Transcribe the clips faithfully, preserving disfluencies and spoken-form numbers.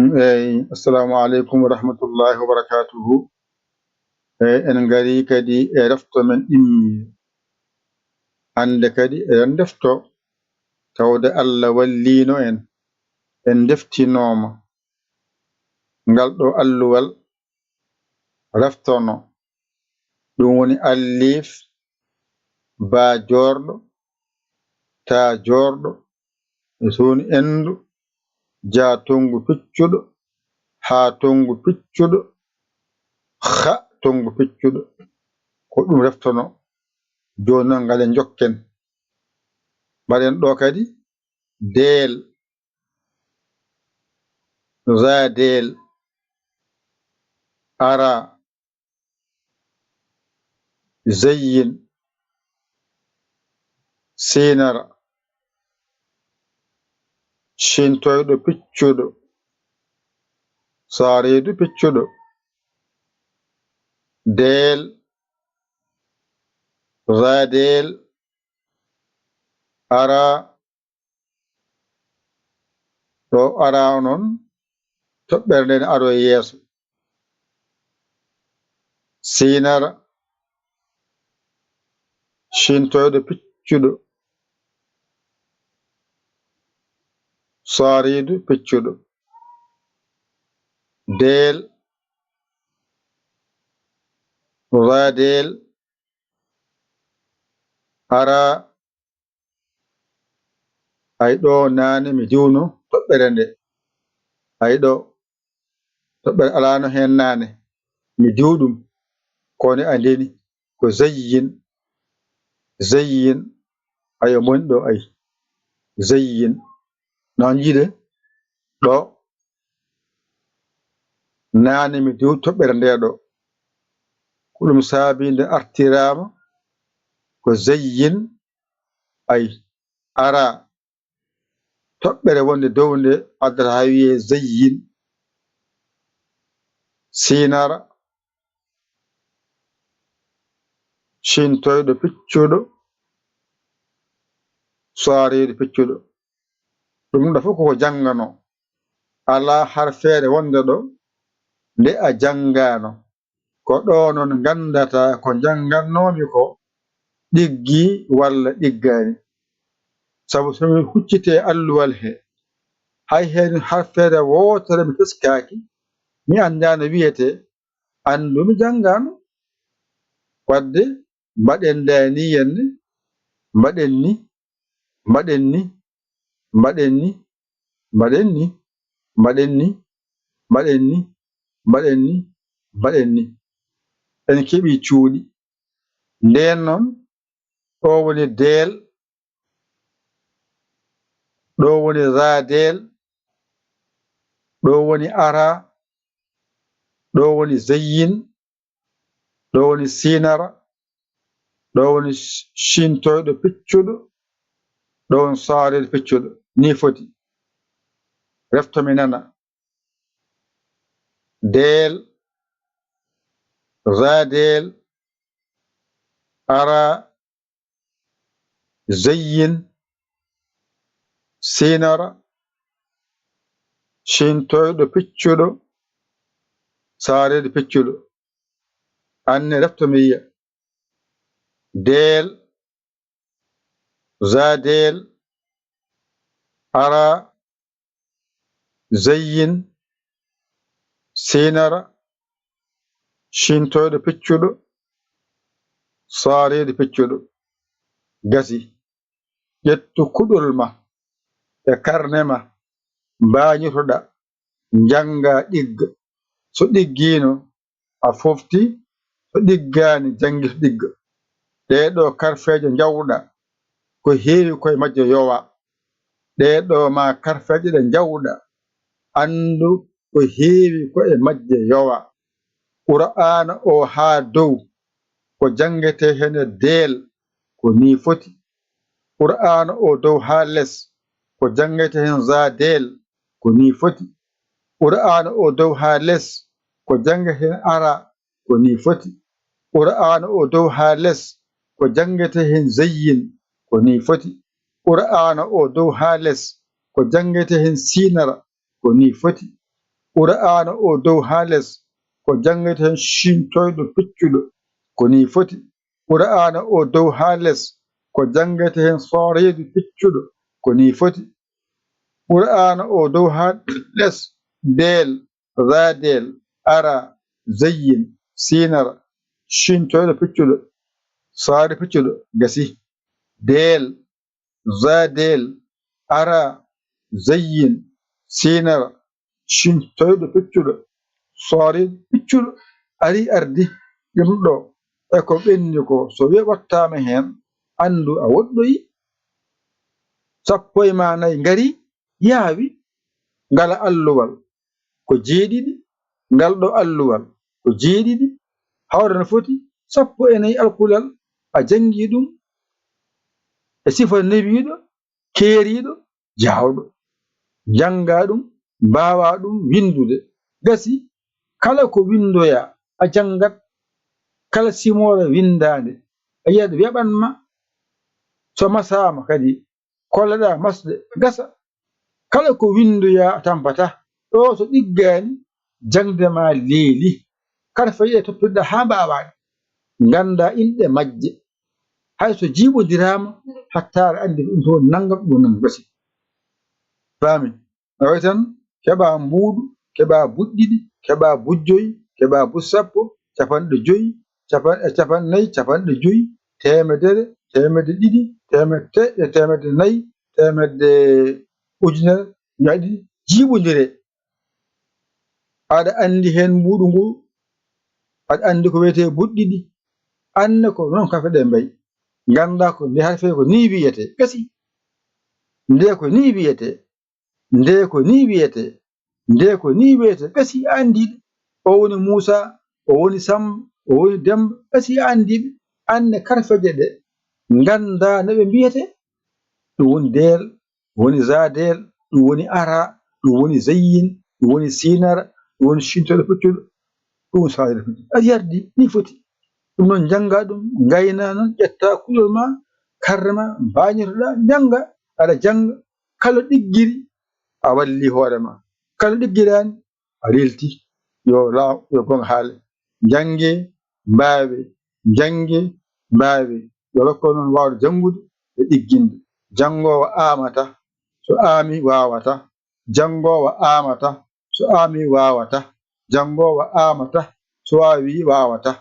Eyi, assalamu aleykum wa rahmatullahi wa barakatuhu. Eyi, en ngari kadi e refto men ɗimmi. Hannde kadi eɗen ndefto, tawde Allah walliino en, en ndeftinooma. Ngal ɗo alluwal reftono. Ɗum woni alliif, baa joorɗo, taa joorɗo, e suun enndu, jaa tonngu piccuɗo, haa tonngu piccuɗo, ha tonngu piccuɗo. Ko ɗum reftono. Jooni noon, ngale njokken. Mbaɗen ɗo kadi deel, za deel, ara, zayyin, siinara, ciintoyɗo piccuɗo, saariidu piccuɗo, deel, za deel, ara, ɗo ara noon, toɓɓere nde ne aro e yeeso. Siinara, ciintoyɗo piccuɗo, saariidu piccuɗo, deel, za deel, ara, ay ɗo naane mi diwno toɓɓere nde. Ay ɗo toɓɓere alaano heen naane. Mi diw ɗum. Kono a ndeni ko zayyin. Zayyin. Ay o moni ɗo ay. Zayyin. Noon yiide ɗo naane mi diw toɓɓere nde ɗo. Ko ɗum saabi nde artiraama ko zayyin. Ay ara toɓɓere wonde dow nde addata haa wiyee zayyin. Siinara, ciintoyɗo piccuɗo, saariiɗo piccuɗo. Ɗum ɗo fof koko janngano. Alaa harfeere wonde ɗo nde a janngaano. Ko ɗo noon nganndata ko njanngannoomi ko ɗiggi walla ɗiggaani. Sabu so mi huccitee alluwal he, hay heen harfeere wootere mi teskaaki, mi anndaa no wiyetee, anndu mi janngaano. Waɗde mbaɗen ndaa ni yenne, mbaɗen ni, mbaɗen ni, mbaɗen ni, mbaɗen ni, mbaɗen ni, mbaɗen ni, mbaɗen ni, mbaɗen ni. En keɓii cuuɗi. Ndeen noon, ɗo woni deel, ɗo woni za deel, ɗo woni ara, ɗo woni zayyin, ɗo woni siinara, ɗo woni ciintoyɗo piccuɗo, ɗo woni saariiɗo piccuɗo. Nii foti. Refto mi nana. Deel, za deel, ara, zayyin, siinara, ciintoyɗo piccuɗo, saariiɗo piccuɗo. Anne refto mi yiya. Deel, za deel, ara, zayyin, siinara, ciintoyɗo piccuɗo, saariiɗo piccuɗo. Gasi. Ƴettu kuɗol ma e karne ma, mbaañotoɗa, njannga, ɗigga. So ɗiggiino, a foofti, so ɗiggaani, janngito ɗigga. Ɗee ɗoo karfeeje njawɗa, ko heewi ko e majje yowa. Ɗee ɗoo ma karfeeje ɗe njawɗa, anndu ko heewi ko e majje yowa. Qur'aana o haa dow, ko janngetee heen deel, ko nii foti. Qur'aana o dow haa les, ko janngetee heen za deel, ko nii foti. Qur'aana o dow haa les, ko janngetee heen ara, ko nii foti. Qur'aana o dow haa les, ko janngetee heen zayyin, ko nii foti. Qur'aana o dow haa les, ko janngetee heen siinara, ko nii foti. Qur'aana o dow haa les, ko janngete heen ciiñtoyɗo piccuɗo, ko nii foti. Qur'aana o dow haa les, ko janngete heen sooriidu piccuɗo, ko nii foti. Qur'aana o dow haa les, deel, zaadeel, ara, zayyin, siinara, ciiñtoyɗo piccuɗo, sooriidu piccuɗo, gasi. Deel, zaadeel, ara, zayyin, siinara, ciiñtoyɗo piccuɗo, sooriiɗo piccuɗo, ari ardi ɗum ɗo, e ko ɓenni ko, so weeɓattaama heen, anndu a woɗɗoyi. Sappo e maa nayi ngari, yaawi, ngala alluwal ko jeeɗiɗi, ngal ɗo alluwal ko jeeɗiɗi, hawra no foti sappo e nayi alkulal, a janngi ɗum e sifa newiiɗo, keeriiɗo, jaawɗo. Njanngaa ɗum, mbaawaa ɗum winndude. Gasi, kala ko winndoyaa, a janngat, kala simoora winndaande, a yiyat weeɓan ma. So masaama kadi, kolleɗaa masde, gasa. Kala ko winndoyaa a tampataa. Ɗo so ɗiggaani, jaŋde ma leeli. Karfeeje ɗe toppitoɗaa haa mbaawaa ɗe, nganndaa inɗe majje. Hay so jiiɓondiraama, hatta aɗa anndi ko ɗum ɗo woni nanngam, ɗum woni nanngam, gasi. Faami? A wayi tan, keɓaa mbuuɗu, keɓaa buɗɗiɗi, keɓaa bujjoyi, keɓaa bussappo, capanɗe joyi, capan-, e capanɗe nayi, capanɗe joyi, teemedere, teemedde ɗiɗi, teemedde, e teemedde nayi, teemedde, ujunere, ñaɗi, jiiɓondire. Aɗa anndi heen mbuuɗu ngu, aɗa anndi ko wiyetee buɗɗiɗi, annde ko noon kafe ɗe mbayi. Nganndaa ko nde harfeede ko nii wiyetee, gasi. Nde ko nii wiyetee, nde ko nii wiyetee, nde ko nii wiyetee, gasi a anndii ɗe. O woni Muusaa, o woni Sammba, o woni Demmba, gasi a anndii ɓe. Aan ne karfeeje ɗe, nganndaa no ɓe mbiyetee. Ɗum woni deel, ɗum woni zaadeel, ɗum woni ara, ɗum woni zayyin, ɗum woni siinara, ɗum woni ciiñtoyɗo piccuɗo, ɗum woni sooriiɗo piccuɗo. A yardi, nii foti. Ɗum noon, njanngaa ɗum, ngaynaa noon, ƴettaa kuɗol ma, karre ma, mbaañotoɗaa, njanngaa, aɗa jannga, kala ɗiggiri, a wallii hoore ma. Kala ɗiggiraani, a leeltii. Yo laaw, yo goonga haale. Njanngee, mbaawee, njanngee, mbaawee. Yo rokku on waawde janngude e ɗigginde. Janngoowo aamata, so aamii waawata. Janngoowo aamata, so aamii waawata. Janngoowo aamata, so aawii waawata.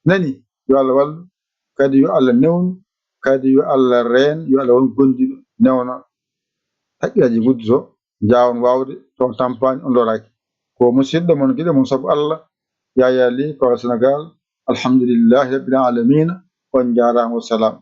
Nani? Yo Allah wallu, kadi yo Allah newnu, kadi yo Allah reen, yo Allah won gondiiɗo newna. Haqqillaaji nguddoto, njaawon waawde, so on tampaani, on looraaki. Ko musidɗo mon, giɗo mon sabu Allah, Yaya Ly, Kowal Senegaal. Alhamdulillahi Rabbil Aalamiina. On njaaraama, wa salaam.